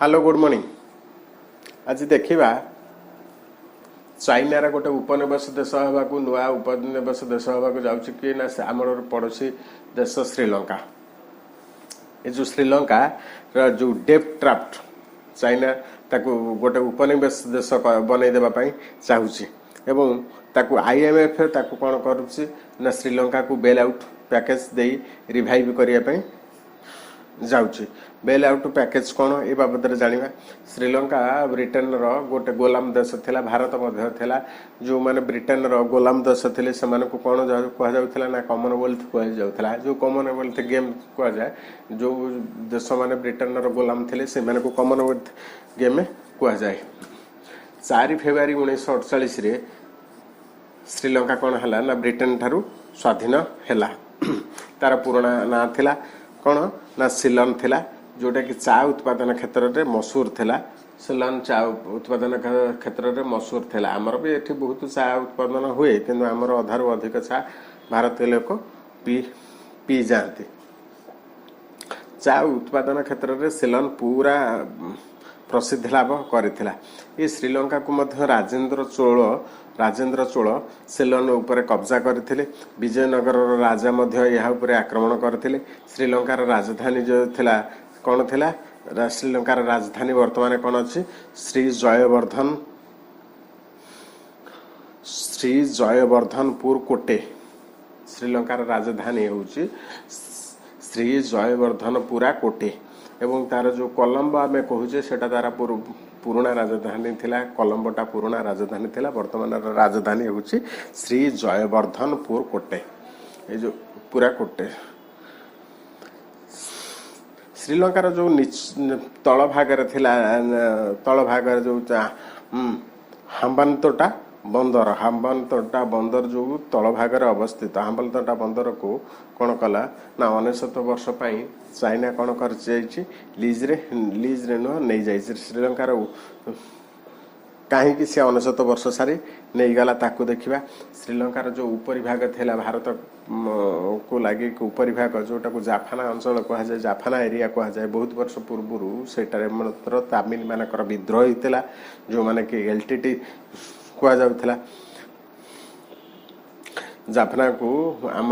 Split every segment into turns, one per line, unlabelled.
Hello, good morning. ଆଜି ଦେଖିବା ଚାଇନାର ଗୋଟେ ଉପନିବେଶ ଦେଶ ହେବାକୁ, ନୂଆ ଉପନିବେଶ ଦେଶ ହେବାକୁ ଯାଉଛି କି ନା ଆମର ପଡ଼ୋଶୀ ଦେଶ ଶ୍ରୀଲଙ୍କା। ଏ ଯେଉଁ ଶ୍ରୀଲଙ୍କାର ଯେଉଁ ଡେପ୍ଟ ଟ୍ରାପ୍ଟ, ଚାଇନା ତାକୁ ଗୋଟେ ଉପନିବେଶ ଦେଶ ବନେଇ ଦେବା ପାଇଁ ଚାହୁଁଛି ଏବଂ ତାକୁ ଆଇଏମ୍ଏଫ୍ ତାକୁ କ'ଣ କରୁଛି ନା ଶ୍ରୀଲଙ୍କାକୁ ବେଲ୍ ଆଉଟ୍ ପ୍ୟାକେଜ୍ ଦେଇ ରିଭାଇଭ୍ କରିବା ପାଇଁ ଯାଉଛି। ବେଲ୍ ଆଉଟ୍ ପ୍ୟାକେଜ୍ କ'ଣ, ଏ ବାବଦରେ ଜାଣିବା। ଶ୍ରୀଲଙ୍କା ବ୍ରିଟେନର ଗୋଟେ ଗୋଲାମ ଦେଶ ଥିଲା, ଭାରତ ମଧ୍ୟ ଥିଲା। ଯେଉଁମାନେ ବ୍ରିଟେନର ଗୋଲାମ ଦେଶ ଥିଲେ, ସେମାନଙ୍କୁ କ'ଣ କୁହାଯାଉଥିଲା ନା କମନୱେଲ୍ଥ କୁହାଯାଉଥିଲା। ଯେଉଁ କମନୱେଲ୍ଥ ଗେମ୍ କୁହାଯାଏ, ଯେଉଁ ଦେଶମାନେ ବ୍ରିଟେନର ଗୋଲାମ ଥିଲେ ସେମାନଙ୍କୁ କମନୱେଲ୍ଥ ଗେମ୍ କୁହାଯାଏ। 4 ଫେବୃଆରୀ 1948ରେ ଶ୍ରୀଲଙ୍କା କ'ଣ ହେଲା ନା ବ୍ରିଟେନ ଠାରୁ ସ୍ୱାଧୀନ ହେଲା। ତାର ପୁରୁଣା ନାଁ ଥିଲା କ'ଣ ନା ସିଲନ ଥିଲା, ଯେଉଁଟାକି ଚା ଉତ୍ପାଦନ କ୍ଷେତ୍ରରେ ମସୁର ଥିଲା। ସିଲନ ଚା ଉତ୍ପାଦନ କ୍ଷେତ୍ରରେ ମସୁର ଥିଲା। ଆମର ବି ଏଠି ବହୁତ ଚା ଉତ୍ପାଦନ ହୁଏ, କିନ୍ତୁ ଆମର ଅଧାରୁ ଅଧିକ ଚା ଭାରତୀୟ ଲୋକ ପିଇ ଯାଆନ୍ତି। ଚା ଉତ୍ପାଦନ କ୍ଷେତ୍ରରେ ସିଲନ ପୁରା ପ୍ରସିଦ୍ଧି ଲାଭ କରିଥିଲା। ଏ ଶ୍ରୀଲଙ୍କାକୁ ମଧ୍ୟ ରାଜେନ୍ଦ୍ର ଚୋଳ ସିଲନ ଉପରେ କବ୍ଜା କରିଥିଲେ। ବିଜୟନଗରର ରାଜା ମଧ୍ୟ ଏହା ଉପରେ ଆକ୍ରମଣ କରିଥିଲେ। ଶ୍ରୀଲଙ୍କାର ରାଜଧାନୀ ଯେଉଁ ଥିଲା କ'ଣ ଥିଲା? ଶ୍ରୀଲଙ୍କାର ରାଜଧାନୀ ବର୍ତ୍ତମାନ କ'ଣ ଅଛି? ଶ୍ରୀ ଜୟବର୍ଦ୍ଧନପୁର କୋଟେ। ଶ୍ରୀଲଙ୍କାର ରାଜଧାନୀ ହେଉଛି ଶ୍ରୀ ଜୟବର୍ଦ୍ଧନପୁରା କୋଟେ ଏବଂ ତାର ଯେଉଁ କଲମ୍ବୋ ଆମେ କହୁଛେ, ସେଇଟା ତାର ପୁରୁଣା ରାଜଧାନୀ ଥିଲା। କଲମ୍ବୋଟା ପୁରୁଣା ରାଜଧାନୀ ଥିଲା। ବର୍ତ୍ତମାନର ରାଜଧାନୀ ହେଉଛି ଶ୍ରୀ ଜୟବର୍ଦ୍ଧନପୁର କୋଟେ, ଏଇ ଯେଉଁ ପୁରା କୋଟେ। ଶ୍ରୀଲଙ୍କାର ଯେଉଁ ତଳ ଭାଗରେ ଥିଲା, ତଳ ଭାଗରେ ଯେଉଁ ହାମ୍ବାନତୋଟା ବନ୍ଦର, ହାମ୍ବାନତୋଟା ବନ୍ଦର ଯେଉଁ ତଳ ଭାଗରେ ଅବସ୍ଥିତ, ହାମ୍ବାନତୋଟା ବନ୍ଦରକୁ କ'ଣ କଲା ନା 99 ବର୍ଷ ପାଇଁ ଚାଇନା କ'ଣ କରିଯାଇଛି, ଲିଜ୍ରେ ନୁହଁ, ନେଇଯାଇଛି ଶ୍ରୀଲଙ୍କାର। କାହିଁକି ସେ 99 ବର୍ଷ ସାରି ନେଇଗଲା, ତାକୁ ଦେଖିବା। ଶ୍ରୀଲଙ୍କାର ଯେଉଁ ଉପରି ଭାଗ ଥିଲା, ଭାରତ କୁ ଲାଗିକି ଉପରି ଭାଗ, ଯେଉଁଟାକୁ ଜାଫାନା ଅଞ୍ଚଳ କୁହାଯାଏ, ଜାଫାନା ଏରିଆ କୁହାଯାଏ, ବହୁତ ବର୍ଷ ପୂର୍ବରୁ ସେଇଟାରେ ମାତ୍ର ତାମିଲ ମାନଙ୍କର ବିଦ୍ରୋହ ହେଇଥିଲା, ଯେଉଁମାନେ କି ଏଲ୍ ଟି ଟି କୁହାଯାଉଥିଲା ଜାଫନାକୁ। ଆମ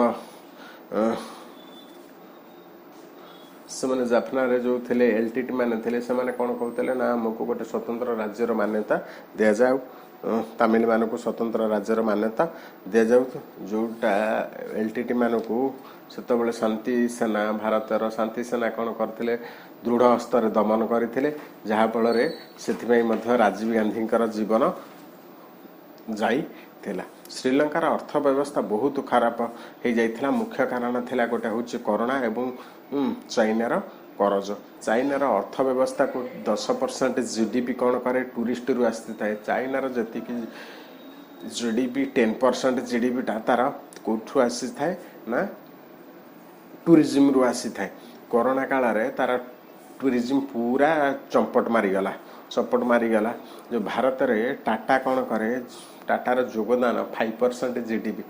ସେମାନେ ଜାଫନାରେ ଯେଉଁ ଥିଲେ, ଏଲ୍ ଟି ଟି ମାନେ ଥିଲେ, ସେମାନେ କ'ଣ କହୁଥିଲେ ନା ଆମକୁ ଗୋଟେ ସ୍ୱତନ୍ତ୍ର ରାଜ୍ୟର ମାନ୍ୟତା ଦିଆଯାଉ, ତାମିଲ ମାନଙ୍କୁ ସ୍ୱତନ୍ତ୍ର ରାଜ୍ୟର ମାନ୍ୟତା ଦିଆଯାଉ। ଯେଉଁଟା ଏଲ୍ ଟି ଟି ମାନଙ୍କୁ ସେତେବେଳେ ଶାନ୍ତି ସେନା, ଭାରତର ଶାନ୍ତି ସେନା କ'ଣ କରିଥିଲେ, ଦୃଢ଼ ହସ୍ତରେ ଦମନ କରିଥିଲେ, ଯାହାଫଳରେ ସେଥିପାଇଁ ମଧ୍ୟ ରାଜୀବ ଗାନ୍ଧୀଙ୍କର ଜୀବନ ଯାଇଥିଲା। ଶ୍ରୀଲଙ୍କାର ଅର୍ଥ ବ୍ୟବସ୍ଥା ବହୁତ ଖରାପ ହେଇଯାଇଥିଲା। ମୁଖ୍ୟ କାରଣ ଥିଲା ଗୋଟେ ହେଉଛି କରୋନା ଏବଂ ଚାଇନାର କରଜ। ଚାଇନାର ଅର୍ଥ ବ୍ୟବସ୍ଥାକୁ 10% ଜି ଡି ପି କ'ଣ କରେ, ଟୁରିଷ୍ଟରୁ ଆସିଥାଏ। ଚାଇନାର ଯେତିକି G D P, 10% G D ପିଟା ତାର କେଉଁଠୁ ଆସିଥାଏ ନା ଟୁରିଜିମରୁ ଆସିଥାଏ। କରୋନା କାଳରେ ତାର ଟୁରିଜିମ୍ ପୁରା ଚମ୍ପଟ ମାରିଗଲା, ଚମ୍ପଟ ମାରିଗଲା। ଯେଉଁ ଭାରତରେ ଟାଟା କ'ଣ କରେ, ଟାଟାର ଯୋଗଦାନ 5% ଜି ଡି ପି।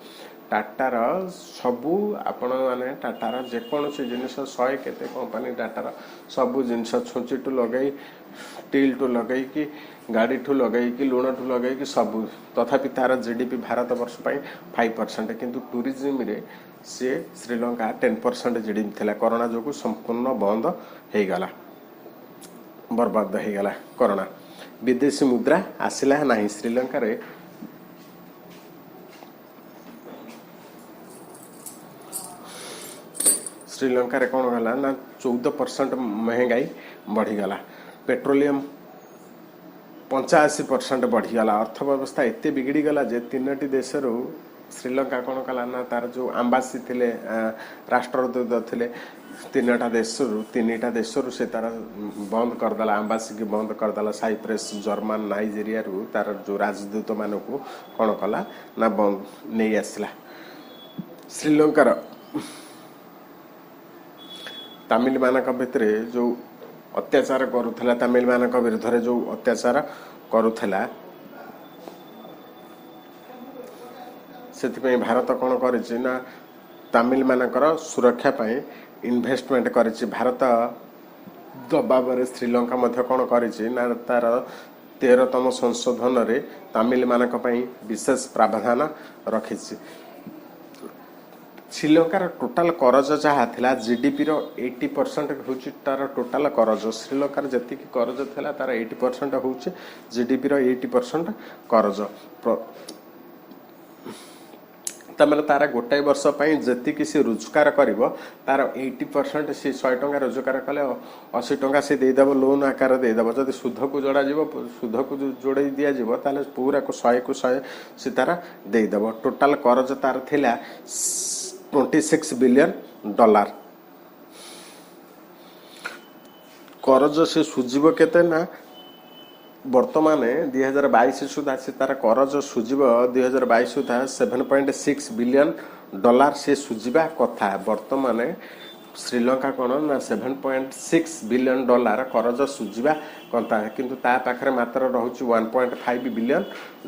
ଟାଟାର ସବୁ, ଆପଣମାନେ ଟାଟାର ଯେକୌଣସି ଜିନିଷ, 100 କେତେ କମ୍ପାନୀ, ଟାଟାର ସବୁ ଜିନିଷ, ଛୁଞ୍ଚିଠୁ ଲଗେଇ ଷ୍ଟିଲ୍ଠୁ ଲଗେଇକି ଗାଡ଼ିଠୁ ଲଗେଇକି ଲୁଣଠୁ ଲଗେଇକି ସବୁ, ତଥାପି ତାର ଜି ଡି ପି ଭାରତ ବର୍ଷ ପାଇଁ 5%। କିନ୍ତୁ ଟୁରିଜିମରେ ସିଏ ଶ୍ରୀଲଙ୍କା 10% ଜି ଡି ପି ଥିଲା। କରୋନା ଯୋଗୁଁ ସମ୍ପୂର୍ଣ୍ଣ ବନ୍ଦ ହେଇଗଲା, ବର୍ବାଦ ହେଇଗଲା କରୋନା। ବିଦେଶୀ ମୁଦ୍ରା ଆସିଲା ନାହିଁ ଶ୍ରୀଲଙ୍କାରେ। ଶ୍ରୀଲଙ୍କାରେ କ'ଣ ହେଲା ନା 14% ମହେଙ୍ଗାଇ ବଢ଼ିଗଲା, ପେଟ୍ରୋଲିୟମ 85% ବଢ଼ିଗଲା। ଅର୍ଥ ବ୍ୟବସ୍ଥା ଏତେ ବିଗିଡ଼ିଗଲା ଯେ ତିନୋଟି ଦେଶରୁ ଶ୍ରୀଲଙ୍କା କ'ଣ କଲା ନା ତାର ଯେଉଁ ଆମ୍ବାସି ଥିଲେ, ରାଷ୍ଟ୍ରଦୂତ ଥିଲେ, ତିନିଟା ଦେଶରୁ ସେ ତାର ବନ୍ଦ କରିଦେଲା, ଆମ୍ବାସିକି ବନ୍ଦ କରିଦେଲା। ସାଇପ୍ରେସ୍, ଜର୍ମାନ, ନାଇଜେରିଆରୁ ତାର ଯେଉଁ ରାଜଦୂତମାନଙ୍କୁ କ'ଣ କଲା ନା ବନ୍ଦ ନେଇ ଆସିଲା। ଶ୍ରୀଲଙ୍କାର ତାମିଲମାନଙ୍କ ଭିତରେ ଯେଉଁ ଅତ୍ୟାଚାର କରୁଥିଲା, ତାମିଲମାନଙ୍କ ବିରୁଦ୍ଧରେ ଯେଉଁ ଅତ୍ୟାଚାର କରୁଥିଲା, ସେଥିପାଇଁ ଭାରତ କ'ଣ କରିଛି ନା ତାମିଲମାନଙ୍କର ସୁରକ୍ଷା ପାଇଁ ଇନଭେଷ୍ଟମେଣ୍ଟ କରିଛି। ଭାରତ ଦବାବରେ ଶ୍ରୀଲଙ୍କା ମଧ୍ୟ କ'ଣ କରିଛି ନା ତାର 13ତମ ସଂଶୋଧନରେ ତାମିଲମାନଙ୍କ ପାଇଁ ବିଶେଷ ପ୍ରାବଧାନ ରଖିଛି। ଶ୍ରୀଲଙ୍କାର ଟୋଟାଲ କରଜ ଯାହା ଥିଲା, ଜିଡିପିର 80% ହେଉଛି ତାର ଟୋଟାଲ କରଜ। ଶ୍ରୀଲଙ୍କାର ଯେତିକି କରଜ ଥିଲା, ତାର 80% ହେଉଛି ଜିଡିପିର 80% କରଜ। ତାମାନେ ତାର ଗୋଟାଏ ବର୍ଷ ପାଇଁ ଯେତିକି ସେ ରୋଜଗାର କରିବ, ତାର 80%। ସେ 100 ଟଙ୍କା ରୋଜଗାର କଲେ 80 ଟଙ୍କା ସେ ଦେଇଦେବ, ଲୋନ୍ ଆକାରରେ ଦେଇଦେବ। ଯଦି ସୁଧକୁ ଯୋଡ଼ାଯିବ, ସୁଧକୁ ଯୋଡ଼େଇ ଦିଆଯିବ, ତାହେଲେ ପୁରାକୁ 100କୁ 100 ସେ ତାର ଦେଇଦେବ। ଟୋଟାଲ କରଜ ତାର ଥିଲା 26 ବିଲିୟନ ଡଲାର। କରଜ ସେ ସୁଝିବ କେତେ ନା ବର୍ତ୍ତମାନ 2022 ସୁଦ୍ଧା ସେ ତାର କରଜ ସୁଝିବ। 2022 ସୁଦ୍ଧା 7.6 ବିଲିୟନ ଡଲାର ସେ ସୁଝିବା କଥା। ବର୍ତ୍ତମାନ ଶ୍ରୀଲଙ୍କା କ'ଣ ନା 7.6 ବିଲିୟନ ଡଲାର କରଜ ସୁଝିବା କଥା, କିନ୍ତୁ ତା ପାଖରେ ମାତ୍ର ରହୁଛି 1.5 ବିଲିୟନ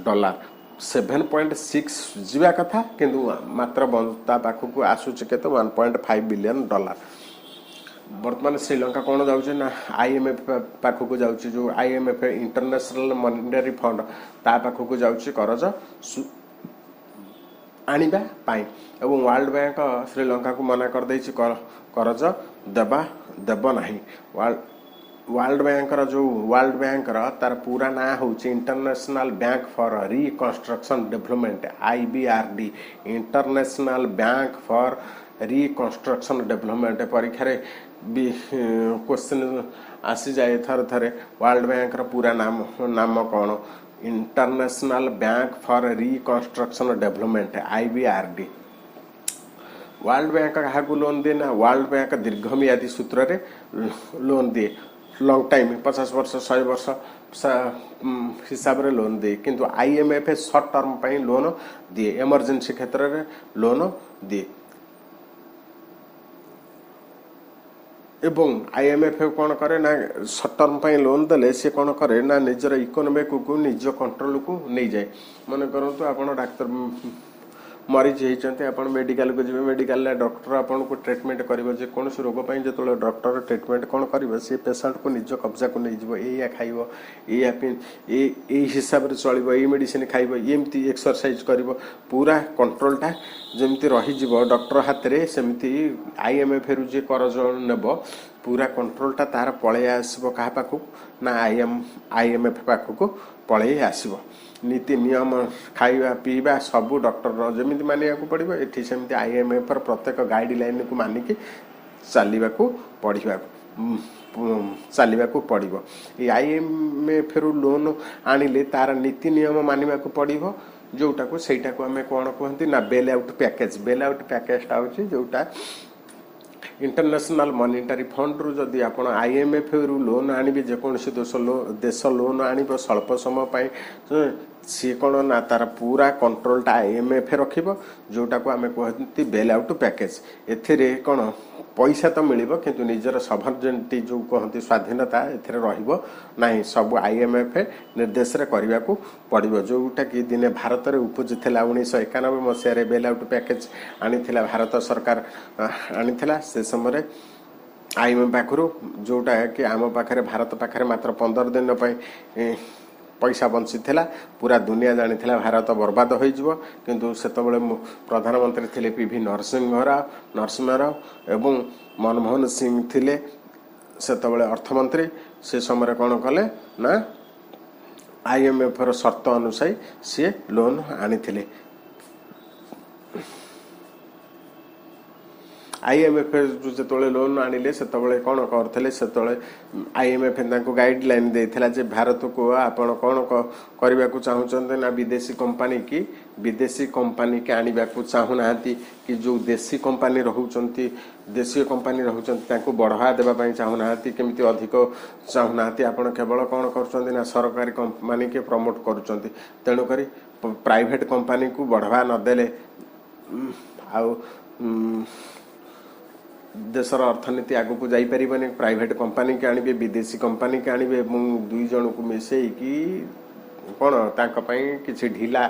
ଡଲାର। 7.6 ସୁଝିବା କଥା, କିନ୍ତୁ ମାତ୍ର ତା ପାଖକୁ ଆସୁଛି କେତେ? 1.5 ବିଲିୟନ ଡଲାର। ବର୍ତ୍ତମାନ ଶ୍ରୀଲଙ୍କା କ'ଣ ଯାଉଛି ନା ଆଇଏମ୍ଏଫ୍ ପାଖକୁ ଯାଉଛି। ଯେଉଁ ଆଇଏମ୍ଏଫ୍, ଇଣ୍ଟରନ୍ୟାସନାଲ ମନିଟାରୀ ଫଣ୍ଡ, ତା ପାଖକୁ ଯାଉଛି କରଜ ଆଣିବା ପାଇଁ। ଏବଂ ୱାର୍ଲଡ ବ୍ୟାଙ୍କ ଶ୍ରୀଲଙ୍କାକୁ ମନା କରିଦେଇଛି, କରଜ ଦେବ ନାହିଁ। ୱାର୍ଲଡ ବ୍ୟାଙ୍କର ଯେଉଁ ୱାର୍ଲଡ ବ୍ୟାଙ୍କର ତାର ପୁରା ନାଁ ହେଉଛି International Bank for Reconstruction Development, IBRD, International Bank for Reconstruction Development। ପରୀକ୍ଷାରେ ବି କ୍ୱେଶ୍ଚିନ୍ ଆସିଯାଏ ଥରେ ଥରେ, ୱାର୍ଲଡ ବ୍ୟାଙ୍କର ପୁରା ନାମ କ'ଣ? International Bank for Reconstruction Development, IBRD। World bank କାହାକୁ ଲୋନ୍ ଦିଏ ନା ୱାର୍ଲଡ ବ୍ୟାଙ୍କ ଦୀର୍ଘମିଆଦୀ ସୂତ୍ରରେ ଲୋନ୍ ଦିଏ, ଲଙ୍ଗ ଟାଇମ୍, 50 ବର୍ଷ, 100 ବର୍ଷ ହିସାବରେ ଲୋନ୍ ଦିଏ। କିନ୍ତୁ ଆଇଏମ୍ଏଫ୍ ସର୍ଟ ଟର୍ମ ପାଇଁ ଲୋନ୍ ଦିଏ, ଏମର୍ଜେନ୍ସି କ୍ଷେତ୍ରରେ ଲୋନ୍ ଦିଏ। ଏବଂ ଆଇଏମ୍ଏଫ୍ କ'ଣ କରେ ନା ସର୍ଟ ଟର୍ମ ପାଇଁ ଲୋନ୍ ଦେଲେ ସେ କ'ଣ କରେ ନା ନିଜର ଇକୋନୋମିକୁ ନିଜ କଣ୍ଟ୍ରୋଲକୁ ନେଇଯାଏ। ମନେ କରନ୍ତୁ, ଆପଣ ଡାକ୍ତର ମରିଜ ହେଇଛନ୍ତି, ଆପଣ ମେଡ଼ିକାଲକୁ ଯିବେ। ମେଡ଼ିକାଲରେ ଡକ୍ଟର ଆପଣଙ୍କୁ ଟ୍ରିଟମେଣ୍ଟ କରିବ। ଯେକୌଣସି ରୋଗ ପାଇଁ ଯେତେବେଳେ ଡକ୍ଟର ଟ୍ରିଟମେଣ୍ଟ କ'ଣ କରିବ, ସେ ପେସେଣ୍ଟକୁ ନିଜ କବ୍ଜାକୁ ନେଇଯିବ। ଏଇଆ ଖାଇବ, ଏଇଆ ଏଇ ହିସାବରେ ଚଳିବ, ଏଇ ମେଡ଼ିସିନ ଖାଇବ, ଏମିତି ଏକ୍ସରସାଇଜ କରିବ, ପୁରା କଣ୍ଟ୍ରୋଲଟା ଯେମିତି ରହିଯିବ ଡକ୍ଟର ହାତରେ, ସେମିତି ଆଇଏମ୍ଏଫ୍ରୁ ଯିଏ କରଜ ନେବ, ପୁରା କଣ୍ଟ୍ରୋଲଟା ତାର ପଳେଇ ଆସିବ। କାହା ପାଖକୁ ନା ଆଇଏମ୍ଏଫ୍ ପାଖକୁ ପଳେଇ ଆସିବ। ନୀତି ନିୟମ, ଖାଇବା ପିଇବା ସବୁ ଡକ୍ଟରର ଯେମିତି ମାନିବାକୁ ପଡ଼ିବ, ଏଠି ସେମିତି ଆଇଏମ୍ଏଫ୍ର ପ୍ରତ୍ୟେକ ଗାଇଡ଼ଲାଇନକୁ ମାନିକି ଚାଲିବାକୁ ପଡ଼ିବ। ଏଇ ଆଇଏମ୍ଏଫ୍ରୁ ଲୋନ୍ ଆଣିଲେ ତାର ନୀତି ନିୟମ ମାନିବାକୁ ପଡ଼ିବ, ଯେଉଁଟାକୁ ସେଇଟାକୁ ଆମେ କ'ଣ କୁହନ୍ତି ନା bail out package. Bail out ପ୍ୟାକେଜଟା ହେଉଛି ଯେଉଁଟା ଇଣ୍ଟରନ୍ୟାସନାଲ ମନିଟାରୀ ଫଣ୍ଡରୁ ଯଦି ଆପଣ ଆଇଏମ୍ଏଫ୍ରୁ ଲୋନ୍ ଆଣିବେ, ଯେକୌଣସି ଦେଶ ଲୋନ୍ ଆଣିବ ସ୍ୱଳ୍ପ ସମୟ ପାଇଁ, ସିଏ କ'ଣ ନା ତାର ପୁରା କଣ୍ଟ୍ରୋଲଟା ଆଇଏମ୍ଏଫ୍ ରଖିବ, ଯେଉଁଟାକୁ ଆମେ କୁହନ୍ତି ବେଲ୍ ଆଉଟ୍ ପ୍ୟାକେଜ। ଏଥିରେ କ'ଣ ପଇସା ତ ମିଳିବ, କିନ୍ତୁ ନିଜର ସଭରେଣ୍ଟି ଯେଉଁ କହନ୍ତି, ସ୍ୱାଧୀନତା ଏଥିରେ ରହିବ ନାହିଁ। ସବୁ ଆଇଏମ୍ଏଫ୍ ନିର୍ଦ୍ଦେଶରେ କରିବାକୁ ପଡ଼ିବ, ଯେଉଁଟାକି ଦିନେ ଭାରତରେ ଉପୁଜିଥିଲା। 1991 ମସିହାରେ ବେଲ୍ ଆଉଟ୍ ପ୍ୟାକେଜ ଆଣିଥିଲା ଭାରତ ସରକାର, ଆଣିଥିଲା ସେ ସମୟରେ ଆଇଏମ୍ଏଫ୍ ପାଖରୁ, ଯେଉଁଟା କି ଆମ ପାଖରେ, ଭାରତ ପାଖରେ ମାତ୍ର 15 ଦିନ ପାଇଁ ପଇସା ବଞ୍ଚିଥିଲା। ପୁରା ଦୁନିଆ ଜାଣିଥିଲା ଭାରତ ବର୍ବାଦ ହୋଇଯିବ। କିନ୍ତୁ ସେତେବେଳେ ପ୍ରଧାନମନ୍ତ୍ରୀ ଥିଲେ ପି ଭି ନରସିଂହ ରାଓ ଏବଂ ମନମୋହନ ସିଂ ଥିଲେ ସେତେବେଳେ ଅର୍ଥମନ୍ତ୍ରୀ। ସେ ସମୟରେ କ'ଣ କଲେ ନା ଆଇଏମ୍ଏଫ୍ର ସର୍ତ୍ତ ଅନୁଯାୟୀ ସିଏ ଲୋନ୍ ଆଣିଥିଲେ। ଆଇଏମ୍ଏଫ୍ ଯେତେବେଳେ ଲୋନ୍ ଆଣିଲେ, ସେତେବେଳେ କ'ଣ କରୁଥିଲେ? ସେତେବେଳେ ଆଇଏମ୍ଏଫ୍ ତାଙ୍କୁ ଗାଇଡ଼ଲାଇନ୍ ଦେଇଥିଲା ଯେ ଭାରତକୁ ଆପଣ କ'ଣ କରିବାକୁ ଚାହୁଁଛନ୍ତି ନା ବିଦେଶୀ କମ୍ପାନୀକି ଆଣିବାକୁ ଚାହୁଁନାହାନ୍ତି କି ଯେଉଁ ଦେଶୀ କମ୍ପାନୀ ରହୁଛନ୍ତି, ଦେଶୀୟ କମ୍ପାନୀ ରହୁଛନ୍ତି, ତାଙ୍କୁ ବଢ଼ାବା ଦେବା ପାଇଁ ଚାହୁଁନାହାନ୍ତି, କେମିତି ଅଧିକ ଚାହୁଁନାହାନ୍ତି। ଆପଣ କେବଳ କ'ଣ କରୁଛନ୍ତି ନା ସରକାରୀ କମ୍ପାନୀକି ପ୍ରମୋଟ କରୁଛନ୍ତି। ତେଣୁକରି ପ୍ରାଇଭେଟ କମ୍ପାନୀକୁ ବଢ଼ାବା ନଦେଲେ ଆଉ ଦେଶର ଅର୍ଥନୀତି ଆଗକୁ ଯାଇପାରିବନି। ପ୍ରାଇଭେଟ କମ୍ପାନୀକି ଆଣିବେ, ବିଦେଶୀ କମ୍ପାନୀକି ଆଣିବେ ଏବଂ ଦୁଇ ଜଣକୁ ମିଶେଇକି କ'ଣ ତାଙ୍କ ପାଇଁ କିଛି ଢିଲା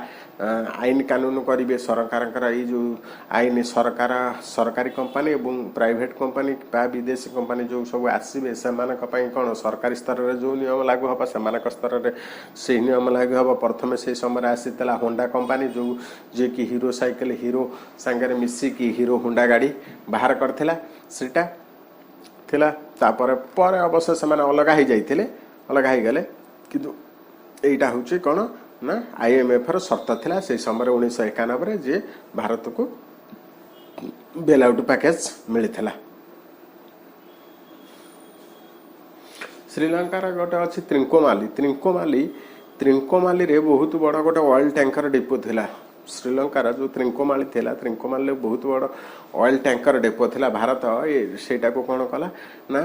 ଆଇନ କାନୁନ କରିବେ ସରକାରଙ୍କର। ଏଇ ଯେଉଁ ଆଇନ, ସରକାର, ସରକାରୀ କମ୍ପାନୀ ଏବଂ ପ୍ରାଇଭେଟ କମ୍ପାନୀ ବା ବିଦେଶୀ କମ୍ପାନୀ ଯେଉଁ ସବୁ ଆସିବେ, ସେମାନଙ୍କ ପାଇଁ କ'ଣ ସରକାରୀ ସ୍ତରରେ ଯେଉଁ ନିୟମ ଲାଗୁ ହେବ, ସେମାନଙ୍କ ସ୍ତରରେ ସେଇ ନିୟମ ଲାଗୁ ହେବ। ପ୍ରଥମେ ସେଇ ସମୟରେ ଆସିଥିଲା ହୋଣ୍ଡା କମ୍ପାନୀ, ଯେଉଁ ଯିଏକି ହିରୋ ସାଇକେଲ, ହିରୋ ସାଙ୍ଗରେ ମିଶିକି ହିରୋ ହୋଣ୍ଡା ଗାଡ଼ି ବାହାର କରିଥିଲା। ସେଇଟା ଥିଲା। ତାପରେ ପରେ ଅବଶ୍ୟ ସେମାନେ ଅଲଗା ହେଇଯାଇଥିଲେ, ଅଲଗା ହେଇଗଲେ। କିନ୍ତୁ ଏଇଟା ହେଉଛି କ'ଣ ନା ଆଇଏମ୍ଏଫ୍ର ସର୍ତ୍ତ ଥିଲା ସେଇ ସମୟରେ 1991ରେ, ଯିଏ ଭାରତକୁ ବେଲ୍ ଆଉଟ୍ ପ୍ୟାକେଜ ମିଳିଥିଲା। ଶ୍ରୀଲଙ୍କାର ଗୋଟେ ଅଛି ତ୍ରିଙ୍କୋମାଲି। ତ୍ରିଙ୍କୋମାଲିରେ ବହୁତ ବଡ଼ ଗୋଟେ ଅଏଲ୍ ଟ୍ୟାଙ୍କର ଡିପୋ ଥିଲା। ଶ୍ରୀଲଙ୍କାର ଯେଉଁ ତ୍ରିଙ୍କୋମାଲି ଥିଲା, ତ୍ରିଙ୍କୋମାଲିରେ ବହୁତ ବଡ଼ ଅଏଲ୍ ଟ୍ୟାଙ୍କର ଡିପୋ ଥିଲା। ଭାରତ ସେଇଟାକୁ କ'ଣ କଲା ନା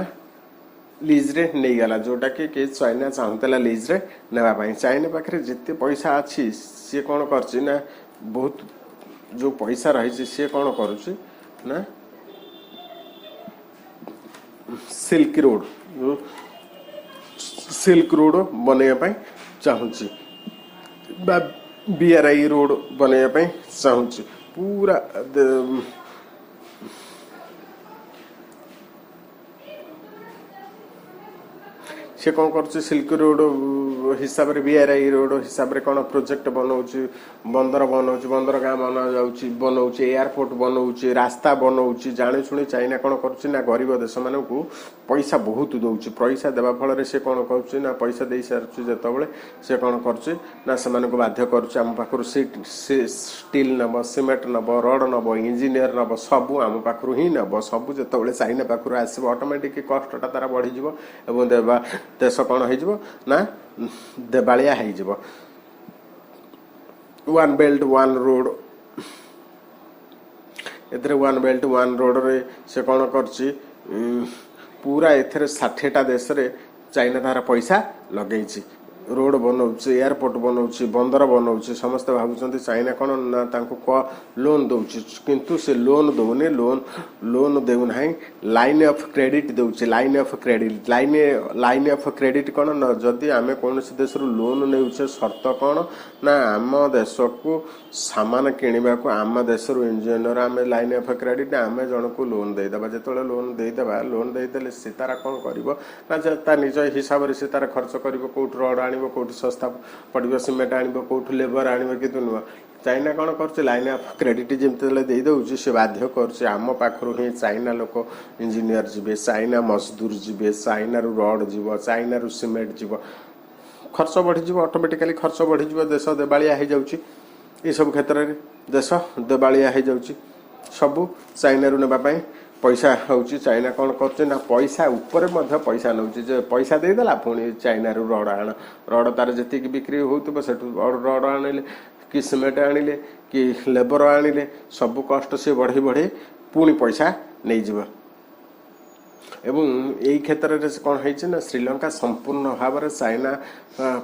ଲିଜ୍ରେ ନେଇଗଲା, ଯେଉଁଟାକି କି ଚାଇନା ଚାହୁଁଥିଲା ଲିଜ୍ରେ ନେବା ପାଇଁ। ଚାଇନା ପାଖରେ ଯେତେ ପଇସା ଅଛି, ସିଏ କ'ଣ କରୁଛି ନା ବହୁତ ଯେଉଁ ପଇସା ରହିଛି, ସିଏ କ'ଣ କରୁଛି ନା ସିଲ୍କ ରୋଡ଼, ଯେଉଁ ସିଲ୍କ ରୋଡ଼ ବନେଇବା ପାଇଁ ଚାହୁଁଛି ବା ବିଆର୍ଆଇ ରୋଡ଼ ବନେଇବା ପାଇଁ ଚାହୁଁଛି ପୁରା। ସେ କ'ଣ କରୁଛି? ସିଲ୍କ ରୋଡ଼ ହିସାବରେ, ବିଆର୍ଆଇ ରୋଡ଼ ହିସାବରେ କ'ଣ ପ୍ରୋଜେକ୍ଟ ବନଉଛି, ବନ୍ଦର ବନଉଛି, ବନ୍ଦର ଗାଁ ବନାଯାଉଛି, ବନଉଛି, ଏୟାରପୋର୍ଟ ବନଉଛି, ରାସ୍ତା ବନଉଛି। ଜାଣିଶୁଣି ଚାଇନା କ'ଣ କରୁଛି ନା ଗରିବ ଦେଶମାନଙ୍କୁ ପଇସା ବହୁତ ଦେଉଛି। ପଇସା ଦେବା ଫଳରେ ସେ କ'ଣ କରୁଛି ନା ପଇସା ଦେଇ ସାରୁଛି ଯେତେବେଳେ, ସେ କ'ଣ କରୁଛି ନା ସେମାନଙ୍କୁ ବାଧ୍ୟ କରୁଛି, ଆମ ପାଖରୁ ଷ୍ଟିଲ୍ ନେବ, ସିମେଣ୍ଟ ନେବ, ରଡ଼ ନେବ, ଇଞ୍ଜିନିୟର ନେବ, ସବୁ ଆମ ପାଖରୁ ହିଁ ନେବ। ସବୁ ଯେତେବେଳେ ଚାଇନା ପାଖରୁ ଆସିବ, ଅଟୋମେଟିକ୍ କଷ୍ଟଟା ତାର ବଢ଼ିଯିବ ଏବଂ ଦେବା ଦେଶ କ'ଣ ହେଇଯିବ ନା ଦେବାଳିଆ ହେଇଯିବ। ୱାନ୍ ବେଲ୍ଟ ୱାନ୍ ରୋଡ଼, ଏଥିରେ ୱାନ୍ ବେଲ୍ଟ ୱାନ୍ ରୋଡ଼ରେ ସେ କ'ଣ କରୁଛି ପୁରା, ଏଥିରେ 60ଟା ଦେଶରେ ଚାଇନା ତାର ପଇସା ଲଗେଇଛି, ରୋଡ଼ ବନଉଛି, ଏୟାରପୋର୍ଟ ବନଉଛି, ବନ୍ଦର ବନଉଛି। ସମସ୍ତେ ଭାବୁଛନ୍ତି ଚାଇନା କ'ଣ ନା ତାଙ୍କୁ ଲୋନ୍ ଦେଉଛି, କିନ୍ତୁ ସେ ଲୋନ୍ ଦେଉନି। ଲୋନ୍ ଦେଉନାହିଁ, ଲାଇନ୍ ଅଫ୍ କ୍ରେଡ଼ିଟ୍ ଦେଉଛି। Line of credit, line of credit କ'ଣ ନା ଯଦି ଆମେ କୌଣସି ଦେଶରୁ ଲୋନ୍ ନେଉଛେ, ସର୍ତ୍ତ କ'ଣ ନା ଆମ ଦେଶକୁ ସାମାନ କିଣିବାକୁ, ଆମ ଦେଶରୁ ଇଞ୍ଜିନିୟର, ଆମେ ଲାଇନ୍ ଅଫ୍ କ୍ରେଡ଼ିଟ୍, ଆମେ ଜଣକୁ ଲୋନ୍ ଦେଇଦେବା। ଯେତେବେଳେ ଲୋନ୍ ଦେଇଦେବା, ଲୋନ୍ ଦେଇଦେଲେ ସେ ତାର କ'ଣ କରିବ ନା ତା ନିଜ ହିସାବରେ ସେ ତାର ଖର୍ଚ୍ଚ କରିବ। କେଉଁଠୁ ରଡ଼ ଆଣିବ, କେଉଁଠୁ ଶସ୍ତା ପଡ଼ିବ ସିମେଣ୍ଟ ଆଣିବ, କେଉଁଠୁ ଲେବର ଆଣିବ। କିନ୍ତୁ ନୁହଁ, ଚାଇନା କ'ଣ କରୁଛି? ଲାଇନ୍ ଅଫ୍ କ୍ରେଡ଼ିଟ୍ ଯେମିତି ହେଲେ ଦେଇଦେଉଛି, ସେ ବାଧ୍ୟ କରୁଛି ଆମ ପାଖରୁ ହିଁ ଚାଇନା ଲୋକ ଇଞ୍ଜିନିୟର ଯିବେ, ଚାଇନା ମଜଦୁର ଯିବେ, ଚାଇନାରୁ ରଡ଼ ଯିବ, ଚାଇନାରୁ ସିମେଣ୍ଟ ଯିବ। ଖର୍ଚ୍ଚ ବଢ଼ିଯିବ, ଅଟୋମେଟିକାଲି ଖର୍ଚ୍ଚ ବଢ଼ିଯିବ। ଦେଶ ଦେବାଳିଆ ହେଇଯାଉଛି। ଏସବୁ କ୍ଷେତ୍ରରେ ଦେଶ ଦେବାଳିଆ ହେଇଯାଉଛି। ସବୁ ଚାଇନାରୁ ନେବା ପାଇଁ ପଇସା ହେଉଛି। ଚାଇନା କ'ଣ କରୁଛି ନା ପଇସା ଉପରେ ମଧ୍ୟ ପଇସା ନେଉଛି, ଯେ ପଇସା ଦେଇଦେଲା, ପୁଣି ଚାଇନାରୁ ରଡ଼ ଆଣ। ରଡ଼ ତାର ଯେତିକି ବିକ୍ରି ହେଉଥିବ, ସେଠୁ ରଡ଼ ଆଣିଲେ କି ସିମେଣ୍ଟ ଆଣିଲେ କି ଲେବର ଆଣିଲେ, ସବୁ କଷ୍ଟ ସିଏ ବଢ଼େଇ ବଢ଼େଇ ପୁଣି ପଇସା ନେଇଯିବ। ଏବଂ ଏଇ କ୍ଷେତ୍ରରେ ସେ କ'ଣ ହେଇଛି ନା ଶ୍ରୀଲଙ୍କା ସମ୍ପୂର୍ଣ୍ଣ ଭାବରେ ଚାଇନା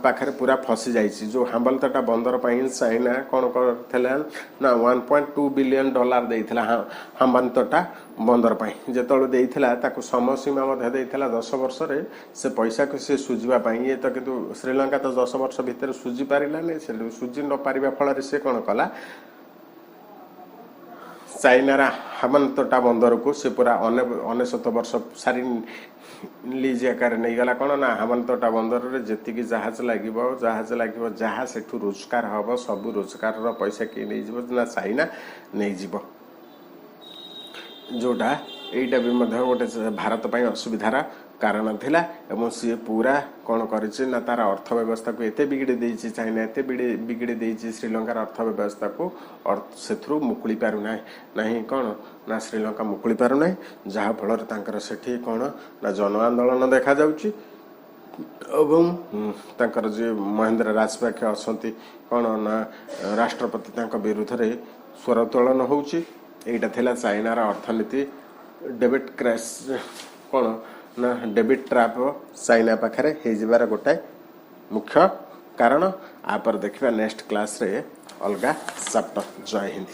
ପାଖରେ ପୁରା ଫସି ଯାଇଛି। ଯେଉଁ ହାମ୍ବଲତଟା ବନ୍ଦର ପାଇଁ ଚାଇନା କ'ଣ କରିଥିଲା ନା 1.2 ବିଲିୟନ ଡଲାର ଦେଇଥିଲା ହାମ୍ବାନତଟା ବନ୍ଦର ପାଇଁ। ଯେତେବେଳେ ଦେଇଥିଲା, ତାକୁ ସମୟ ସୀମା ମଧ୍ୟ ଦେଇଥିଲା, 10 ବର୍ଷରେ ସେ ପଇସାକୁ ସେ ସୁଝିବା ପାଇଁ। ଇଏ ତ କିନ୍ତୁ ଶ୍ରୀଲଙ୍କା ତ 10 ବର୍ଷ ଭିତରେ ସୁଝି ପାରିଲାନି। ସେ ସୁଝି ନ ପାରିବା ଫଳରେ ସେ କ'ଣ କଲା? ଚାଇନାର ହାମନ୍ତଟା ବନ୍ଦରକୁ ସେ ପୁରା 99 ବର୍ଷ ସାରି ଲିଜ୍ ଆକାରରେ ନେଇଗଲା। କ'ଣ ନା ହାମନ୍ତଟା ବନ୍ଦରରେ ଯେତିକି ଜାହାଜ ଲାଗିବ, ଯାହା ସେଠୁ ରୋଜଗାର ହେବ, ସବୁ ରୋଜଗାରର ପଇସା କିଏ ନେଇଯିବ ନା ଚାଇନା ନେଇଯିବ। ଯେଉଁଟା ଏଇଟା ବି ମଧ୍ୟ ଗୋଟେ ଭାରତ ପାଇଁ ଅସୁବିଧାର କାରଣ ଥିଲା। ଏବଂ ସିଏ ପୁରା କ'ଣ କରିଛି ନା ତାର ଅର୍ଥ ବ୍ୟବସ୍ଥାକୁ ଏତେ ବିଗିଡ଼ି ଦେଇଛି ଚାଇନା, ଏତେ ବିଗିଡ଼ି ଦେଇଛି ଶ୍ରୀଲଙ୍କାର ଅର୍ଥ ବ୍ୟବସ୍ଥାକୁ, ସେଥିରୁ ମୁକୁଳି ପାରୁନାହିଁ ନାହିଁ। କ'ଣ ନା ଶ୍ରୀଲଙ୍କା ମୁକୁଳି ପାରୁନାହିଁ, ଯାହାଫଳରେ ତାଙ୍କର ସେଠି କ'ଣ ନା ଜନ ଆନ୍ଦୋଳନ ଦେଖାଯାଉଛି। ଏବଂ ତାଙ୍କର ଯିଏ ମହେନ୍ଦ୍ର ରାଜପାକ୍ଷେ ଅଛନ୍ତି କ'ଣ ନା ରାଷ୍ଟ୍ରପତି, ତାଙ୍କ ବିରୁଦ୍ଧରେ ସ୍ୱର ଉତ୍ତୋଳନ ହେଉଛି। ଏଇଟା ଥିଲା ଚାଇନାର ଅର୍ଥନୀତି। ଡେବିଟ୍ କ୍ରାସ୍, କ'ଣ ନା ଡେବିଟ୍ ଟ୍ରାପ୍ ଚାଇନା ପାଖରେ ହେଇଯିବାର ଗୋଟାଏ ମୁଖ୍ୟ କାରଣ। ଆପରେ ଦେଖିବା ନେକ୍ସଟ କ୍ଲାସ୍ରେ ଅଲଗା ଚାପ୍ଟର। ଜୟ ହିନ୍ଦ।